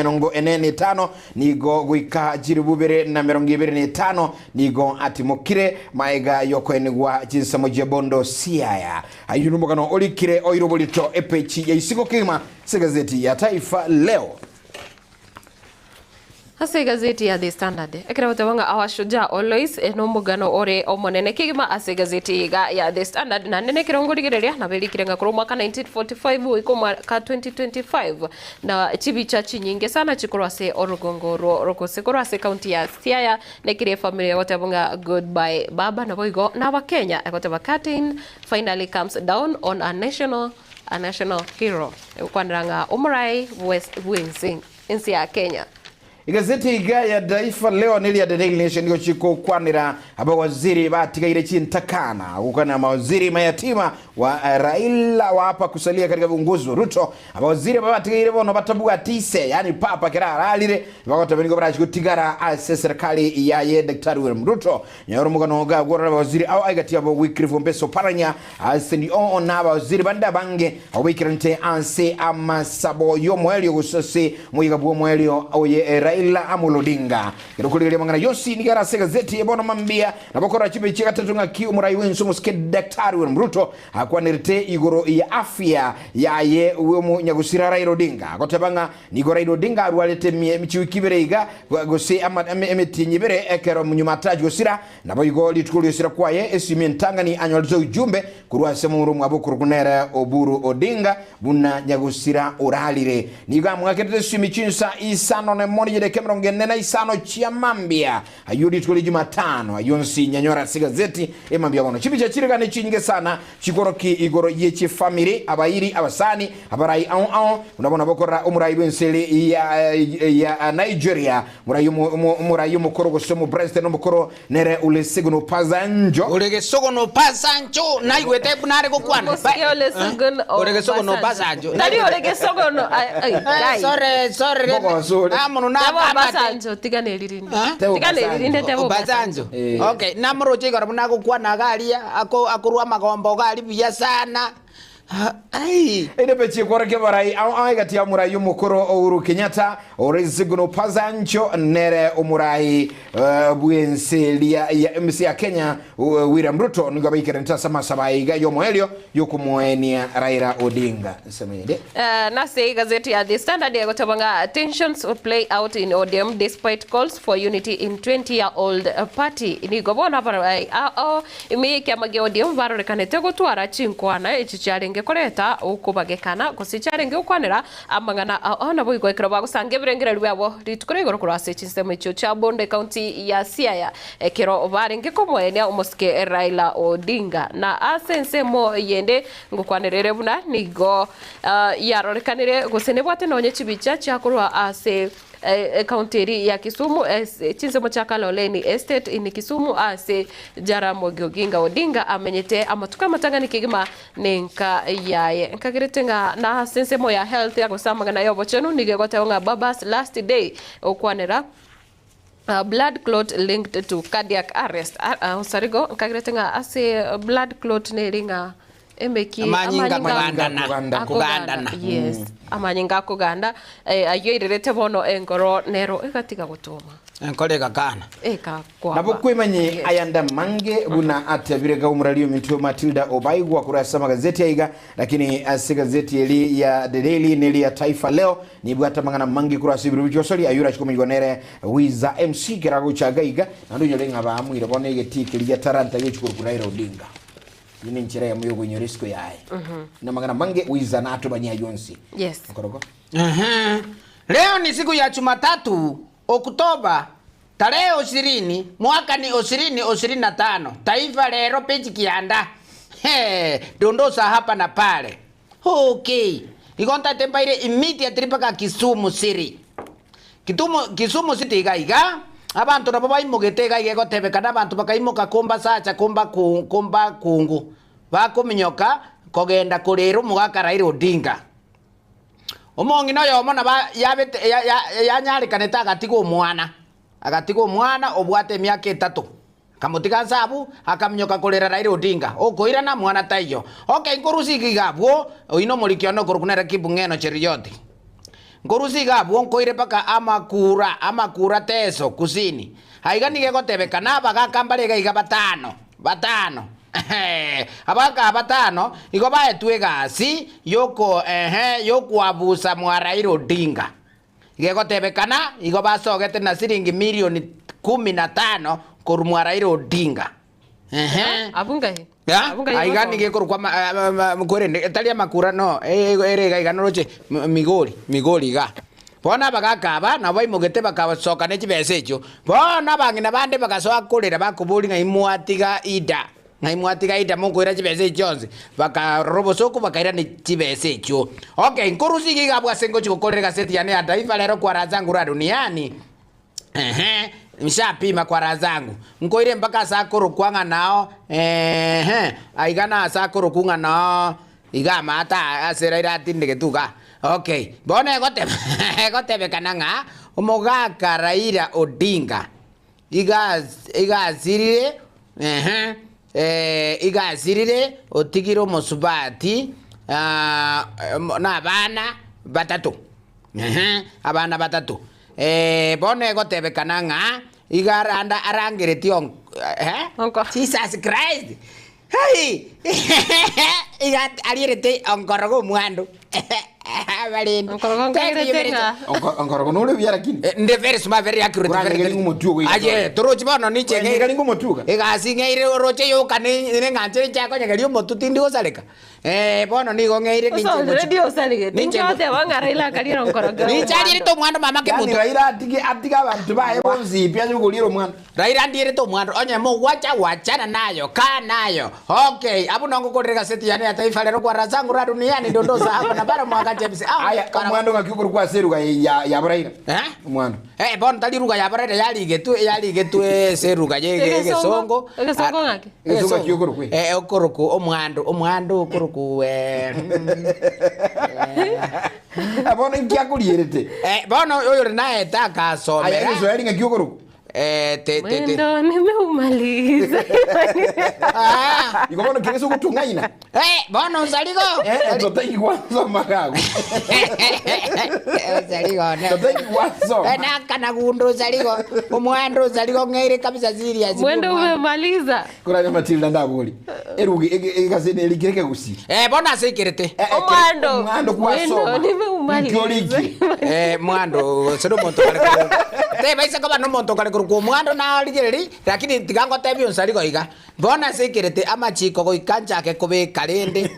Emerongo ene na etano, nigo goika chilifu ibere na emerongo ebere na etano, nigo atimokire magega y'okoenigwa chinsemo chia Bondo Siaya. Ayio nomogano orikire oire oborito epechi ya isiko kegima ase egazeti ya Taifa Leo. Ase egazeti ya The Standard, ekero goteba ng'a Our Shujaa Olois nomogano ore omonene kegima ase egazeti iga ya The Standard, naende nekero ngorigereria nabo erikire ng'a korwa omwaka 1945 goika omwaka 2025, Na chibicha chinyinge sana chikorwa ase orogongo orwo gose korwa ase ekaunti ya Siaya nekeri efamiri egoteba ng'a goodbye baba naboigo na abakenya egoteba curtain finally comes down on a national a national hero egokwanera ng'a omorai bwense ense ya Kenya. Egazeti iga ya Taifa Leo neria The Daily Nation nigo chigokwanera abawaziri batigaire chintakana gokwanera mawaziri mayatima wa Raila waapa kusalia katika uongozi wa Ruto. Abawaziri aba batigaire bono batabwati ise yaani papa kera ararire bagoteba nigo barachi gotigara ase serikali yaye Daktari William Ruto. Nyora omogano oga agworore abawaziri ao aigati abo Wycliffe Ombesa Oparanya ase ndi na abawaziri bande abange Abwo baikeranete ase amasabo y'omoerio gose ase omoyega bw'omoerio oye Raila Amolo Odinga. Ekero okorigereria amang'ana yonsi nigo are ase egazeti bono mambia nabo okorora chibechi gatato ng'aki omorai bw'ense omosike Daktari William Ruto akwanerete igoro ya afya yaye bw'omonyagusira Raila Odinga agoteba ng'a nigo Raila Odinga arwarete chiwiki ibere iga gose emetienyi ebere ekero nyuma atarachi gosira Naboigo rituko ri'osira kwaye esimi entang'ani anyorete ujumbe korwa ase momura omwabo okorokwa nere Oburu Odinga buna nyagosira orarire. Nigo amwakerete esimi chinsa isano nemo ne chidakika emerongo ene na isano chia mambia ayio rituko ria Jumatano. Ayio onsi nyanyore ase egazeti emambia bono. Chibicha chire gane chinyinge sana chikoroki igoro ye chifamiri, abairi, abasani, abarai ao ao buna bono bokorora omorai bw'ense ere ya ya Nigeria Morai omorai omokoro gose omopresident omokoro nere Olusegun Obasanjo. Ore gesogono Obasanjo naigwete buna are gokwana. Omosike Olusegun Ore gesogono Obasanjo. Tari ore gesogono ai ai Eh, sorry sorry. Mogoso ore. Amono na Teba amate. Obasanjo tiga neririnde. Eh? Teba Tiga neririnde teba Obasanjo. Eh. Okay, namoroche igoro buna agokwana iga aria ako akorwa amagombo iga aria buya sana. Ai! Ere bechie kworokia abarai ao ao egati ya omorai omokoro Uhuru Kenyatta, Olusegun Obasanjo nere omorai bw'ense eria ya ense ya Kenya William Ruto nigo baikeranete ase amasabo aya iga y'omoerio y'okomoenia Raila Odinga. Ensemo ende. Nase egazeti ya The Standard egoteba ng'a tensions play out in ODM despite calls for unity in 20 year old party. Nigo bono abarai ao Ime y'ekiama gia ODM barorekanete gotwara chinkwana echi chiarenge koreta okobagekana, gose chiarenge gokwanera amang'ana ao. Naboigo ekero bagosanga ebirengererio biabo rituko ria igoro korwa ase chinsemo echio chia Bondo ekaunti ya Siaya ekero barenge komoenia omosike Raila Odinga. Na ase ensemo yende ngokwanera ere buna nigo yarorekanire gose nebwate nonye chibicha chiakorwa ase Ekaunti eria ya Kisumu, chinsemo chia Kaloleni Estate in Kisumu ase Jaramogi Oginga Odinga amenyete amatuko amatang'ani kegima nenka yaye. Nkagerete ng'a na ase ensemo ya health gose amang'ana y'obochenu nigo egoteba ng'a Baba's last day okwanera blood clot linked to cardiac arrest. Osarigo nkagerete ng'a ase blood clot neri ng'a Emeki, Amanyinga amanyinga akogandana, akoganda, akogandana. yes, amanyinga akoganda, eh, ayio airerete bono engoro nero egatiga gotoma, Enkoro egakana. ekakwama. Nabo kwemanye Yes. ayande amange buna atebire iga omorari ominto Matilda Obaigwa korwa ase amagazeti aiga, lakini ase egazeti eri ya The Daily neri ya Taifa Leo nibwate amang'ana amange korwa ase ebirobu chiosori ayio orache komanyigwa nere Wiza MC kera agocha iga iga naende onyore ng'a baamuire bono egetii keria gia Talanta gechi korokwa Raila Odinga. Eyio nenchera eyemo y'okoinyora isiko yaye. Namang'ana amange Wiza natobanye ayio onsi. Yes. Okorogo. Ehe. Leo ni siku ya Jumatatu, Oktoba tarehe ishirini mwaka ni ishirini ishirini na tano. Taifa Lero page kianda. He, dondosa hapa na pale. Okay. Igo ntaete mbaire immediately mpaka Kisumu City. Kitumu, Kisumu City iga iga, abanto nabo baimogete iga iga egotebekana abanto bakaimoka kombasacha komba kombakungu, bakominyoka kogenda korera omogaka Raila Odinga. Omong'ina oyomo nabo yabete ya ya yanyarekanete agatiga omwana, agatiga omwana obwate emiaka etato. Akamotiga nse abwo, akaminyoka korera Raila Odinga, okoirana mwana taiyo. Okay nkorusia iga iga abwo, oyio nomoriki one okorokwa nere Kipng'eno Cheruiyot. Nkorusia iga abwo nkoire mpaka amakura, amakura Teso kusini. Aiga nigo egotebekana abagaaka mbare iga iga batano, batano, ehe, abagaaka aba batano igo baetwe egasi yoko, ehe, yokwabusa mwa Raila Odinga. Iga egotebekana igo basogete na siringi milioni kumi na tano korwa mwa Raila Odinga. Ehe. Abwo ngai? Ya, Abwo ngai aiga basoma? nigo ekorokwa ama- a- a- a- kwerende etari amakura no, e- e- ere iga iga noroche m- migori, migori iga. Bono abagaka aba nabo baimogete bakasoka ne chibesa echio. Bono abang'ina bande bagasoa korera bakoboria ng'ai mwatiga Ida, ng'ai mwatiga Ida mokoira chibesa echi chionsi. Bakarora obosooku bakairania chibesa echio. Okay, nkorusia iga iga abwo ase ngochia gokorera egaseti yane ya Taifa Leo kwa raha zangu la duniani. Ehe, nshapima kwa raha zangu, nkoire mpaka ase akorokwa ng'a nao, ehe, aiga nase akorokwa ng'a noo iga amato aa ase Raila atindegete igaa. Okay, bono egoteba egotebekana ng'a omogaka Raila Odinga iga iga asirire, ehe, iga asirire otigire omosubati na abana batato, ehe, abana batato. Ee, bono egotebekana ng'a igo aranda arangeretie on eh? Onko. Jesus Christ! Hai! Iga arierete onkorogo omwando. Abarende. Onkorogo Thank you nkarierete very ng'a. much. Onko- Onkorogo nore buya lakini. Eh, Ndi very smart, very accurate. Kuranyegeri very- very- ng'omotwe ogoika Aye, tore. torochi bono ninche Kuranyegeri ng'omotwe oga. Egasi ng'eire oroche yoka ne neng'anchire nchakonyegeria omotwe tindi gosareka. Eh, bono nigo ng'eire ninche Oso ngochi- already osarigete. Ninche Inche ngo- oteba ng'a Raila akariera onkorogo. Ninche arierete omwando mama Yani kemoto. Raila atige atige abanto baye bonsi pi ache koriera omwana. Raila andierete omwando onye mogwacha gwachana nayo kaa nayo okay abwo nongokorera egaseti yane ya Taifa Leo kwa raha zangu la duniani dondosa hapo na bara mwaka James ah Aya omwando ng'aki okorokwa ase eruga ya ya Raila. eh Omwando. Eh bono tari ruga ya Raila yarigetwe yarigetwe ase eruga ye Egesongo. egesongo Egesongo ng'aki? Egesongo ng'aki okorokwa? Eh okorokwa omwando omwando okorokwa eh Eh, bono inki akorierete? Eh bono oyore naete Aya akasomera egeswahili ng'aki okorokwa? Eh, te, te, te. Mwendo nimeumaliza. Ah. Igo bono kerese ogotung'aina. Eh, bono nsarigo. Eh, totaiki gwasoma gago. Nsarigo ne. Totaiki gwasoma. Eh, nakana gundo nsarigo. Omwando nsarigo ng'eire kabisa serious. Mwendo umemaliza. Koranya Matilda ndabori. Erugi egazeti erikire kegusii. Eh, bono asekerete. Eh, eh, Omwando. Omwando Mwendo kwasoma. nimeumaliza. Inki orikie? Eh, mwando sero omonto kare koro teba ise koba nomonto kare korokwa omwando narigereri lakini tiga ngotebie onsarigo iga bono ase ekerete amachiko goika nchake kobeka rende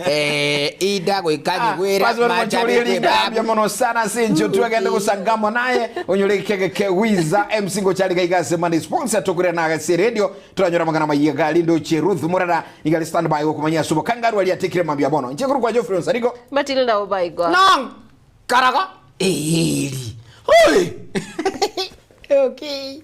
eh, ida goika nyigwere Basi bari mache mochori abekwe erindambia babu. mono sana ase enchio twegende gosangamo naye onyore ekege ke wiza MC ngochari gaiga ase Monday sponsor tokurera na ase radio Toranyore amang'ana amayia gari ndochie Ruth Murara nigo are stand by gokomanyia ase obokangaru aria atekire mambia bono. Inche korokwa Geoffrey Onsarigo. Matilda Obaigwa. No nkarago eeri. Oi! Okay.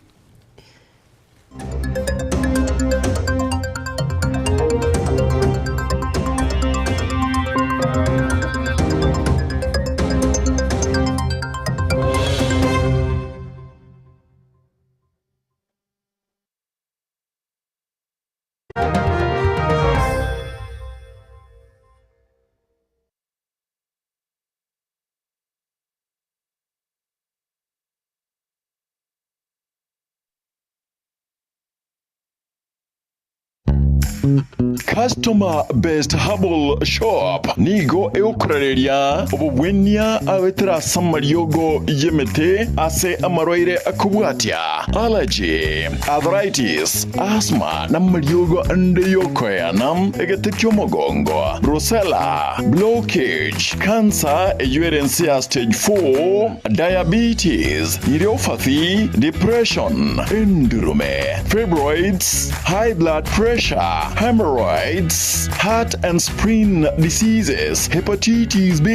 Customer Best Herbal Shop nigo egokorareria obobwenia agoetera ase amariogo y'emete ase amarwaire akobwatia allergy, arthritis, asthma na amariogo ande y'okoeana, egete ki'omogongo, brucella, blockage, cancer eyio ere ense ya stage 4, diabetes, neuropathy, depression, endurume, fibroids, high blood pressure, hemorrhoids, heart and spleen diseases, hepatitis B,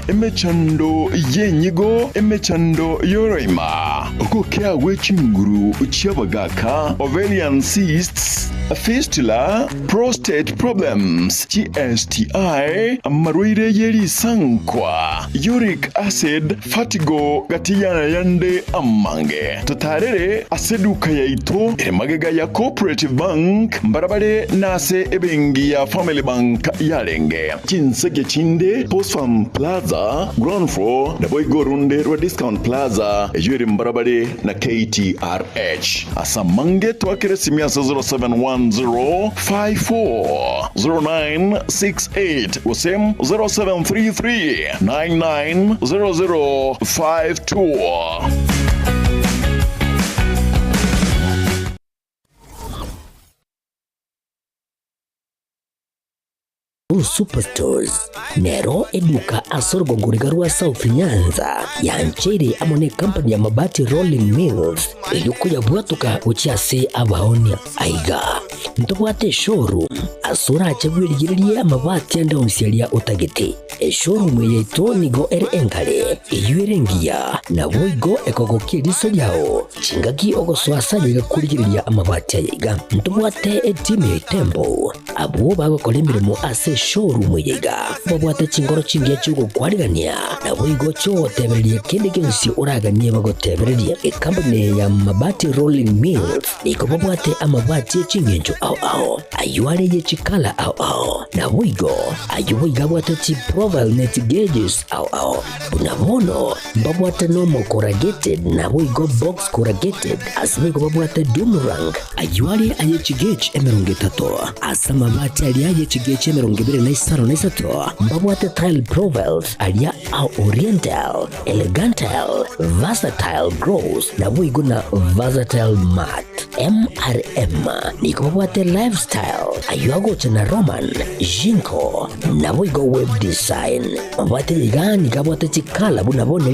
emechando y'enyigo, emechando y'oroima, ogokea gwe chinguru chi'abagaka, ovarian cysts, fistula, prostate problems, chi-STI, amarwaire ye risankwa, uric acid, fatigo gati y'ayande amange. Totarere ase eduka yaito ere magega ya Cooperative Bank mbarabare nase ebenki ya Family Bank yarenge. Chinseke chinde, Post Farm Plaza, ground floor, naboigo orunde rwa Discount Plaza, eyio ere mbarabare na KTRH. Ase amange twakere esimi ase 0710 54 0968 gose 0733 99 0052. Superstores nero eduka ase orogongo riga rwa South Nyanza yancheire amo ne company ya Mabati Rolling Mills eyio koyabwatoka gochia ase abaonia. Aiga ntobwate eshowroom ase orache bwerigererie amabati ande onsi aria otagete. Eshowroom eye yaito nigo ere enkare, eyio ere engiya, naboigo ekogokia eriso riao chingaki ogosoa ase ayaiga korigereria amabati ayaiga. Ntobwate etimu ya Itembo Abwo bagokora emeremo ase eshowroom eye iga babwate chinkoro chingiya chi'ogokwarigania, naboigo chi'ogotebereria kende gionsi oraganie bagotebererie. Ekampuni eye ya Mabati Rolling Mills nigo babwate amabati e ching'encho ao ao, ayio are ye chikala ao ao, naboigo ayio boigo abwate chiprofile ne chigeges ao ao. Buna bono mbabwate normal corrugated naboigo box corrugated, ase boigo babwate doom rank, Ayio are aye chigech 30, ase amabati aria aye chigech 23 mbabwate tile profiles aria a Oriental, Elegantal, Versatile Gross, naboigo na Versatile Matte. MRM nigo babwate Lifestyle, ayio agocha na Roman, Jinko, naboigo Web Design. Mabati aya iga nigo abwate chikala buna bono eria.